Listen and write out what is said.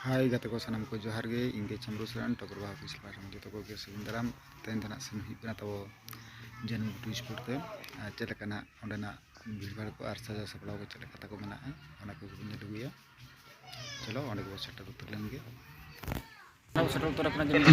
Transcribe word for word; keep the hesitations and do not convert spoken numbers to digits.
ᱦᱟᱭ ᱜᱟᱛᱮ ᱠᱚ, ᱥᱟᱱᱟᱢ ᱠᱚ ᱡᱚᱦᱟᱨ ᱜᱮ᱾ ᱤᱧ ᱜᱮ ᱪᱟᱢᱨᱩ ᱥᱚᱨᱮᱱ, ᱴᱚᱜᱚᱨ ᱵᱟᱦᱟ ᱚᱯᱷᱤᱥ ᱯᱟᱦᱴᱟ ᱠᱷᱚᱱ ᱡᱚᱛᱚ ᱠᱚᱜᱮ ᱥᱟᱹᱜᱩᱱ ᱫᱟᱨᱟᱢ᱾ ᱛᱮᱦᱮᱧ ᱫᱚ ᱱᱟᱜ ᱥᱮᱱ ᱦᱩᱭᱩᱜ ᱠᱟᱱᱟ ᱛᱟᱵᱚ ᱡᱟᱹᱱᱩ ᱜᱷᱩᱴᱩ ᱥᱯᱳᱨᱴ ᱛᱮ᱾ ᱟᱨ ᱪᱮᱫ ᱞᱮᱠᱟ ᱱᱟᱜ ᱚᱸᱰᱮᱱᱟᱜ ᱵᱷᱤᱲ ᱵᱷᱟᱲ ᱠᱚ ᱟᱨ ᱥᱟᱡᱟᱣ ᱥᱟᱯᱲᱟᱣ ᱠᱚ ᱪᱮᱫ ᱞᱮᱠᱟ ᱛᱟᱠᱚ ᱢᱮᱱᱟᱜᱼᱟ, ᱚᱱᱟ ᱠᱚᱜᱮ ᱵᱚᱱ ᱧᱮᱞ ᱟᱹᱜᱩᱭᱟ᱾ ᱪᱚᱞᱚ, ᱚᱸᱰᱮ ᱜᱮᱵᱚᱱ ᱥᱮᱴᱮᱨ ᱩᱛᱟᱹᱨ ᱞᱮᱱ ᱜᱮ᱾ ᱟᱵᱚ ᱥᱮᱴᱮᱨ ᱩᱛᱟᱹᱨ ᱟᱠᱟᱱᱟ ᱡᱟᱹᱱᱩ